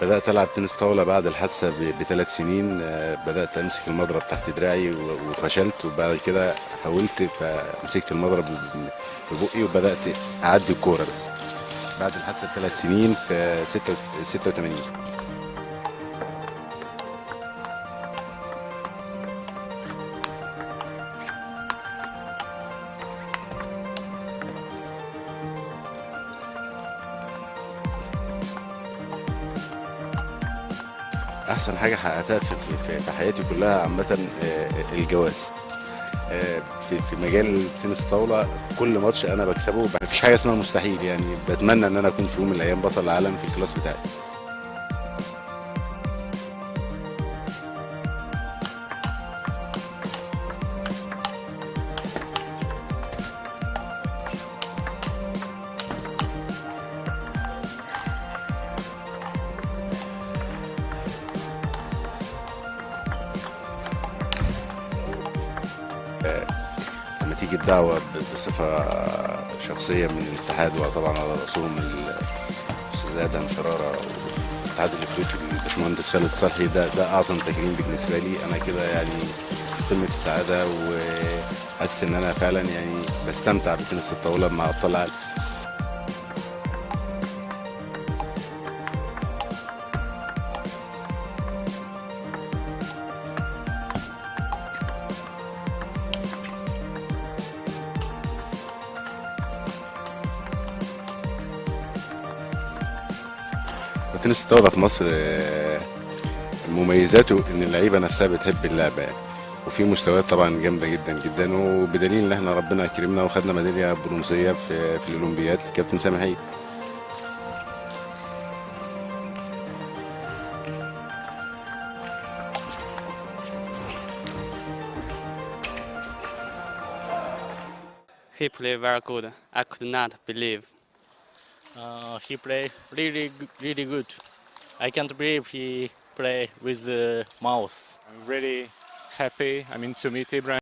بدأت ألعب تنس طاولة بعد الحادثة ب3 سنين. بدأت أمسك المضرب تحت دراعي وفشلت، وبعد كده حاولت فمسكت المضرب ببقي وبدأت أعدي الكورة. بس بعد الحادثة ب3 سنين في 86. أحسن حاجة حققتها في حياتي كلها عامة الجواز. في مجال تنس الطاولة كل ماتش أنا بكسبه، مفيش حاجة اسمها مستحيل، يعني بتمنى إن أنا أكون في يوم من الأيام بطل العالم في ال class بتاعي. لما تيجي الدعوة بصفة شخصية من الاتحاد، وطبعا على رأسهم الأستاذ آدم شرارة والاتحاد الإفريقي الباشمهندس خالد صالحي، ده أعظم تكريم بالنسبة لي أنا كده، يعني قمة السعادة، وحاسس إن أنا فعلا يعني بستمتع بتنس الطاولة مع أبطال العالم. تنس الطاولة في مصر مميزاته إن اللعيبة نفسها بتحب اللعبة يعني، وفي مستويات طبعا جامدة جدا جدا، وبدليل إن احنا ربنا كرمنا وخدنا ميدالية برونزية في الأولمبياد الكابتن سامح عيد. He played very good. I could not believe. He play really, really good. I can't believe he play with the mouse. I'm really happy. I mean, to meet Ibrahim.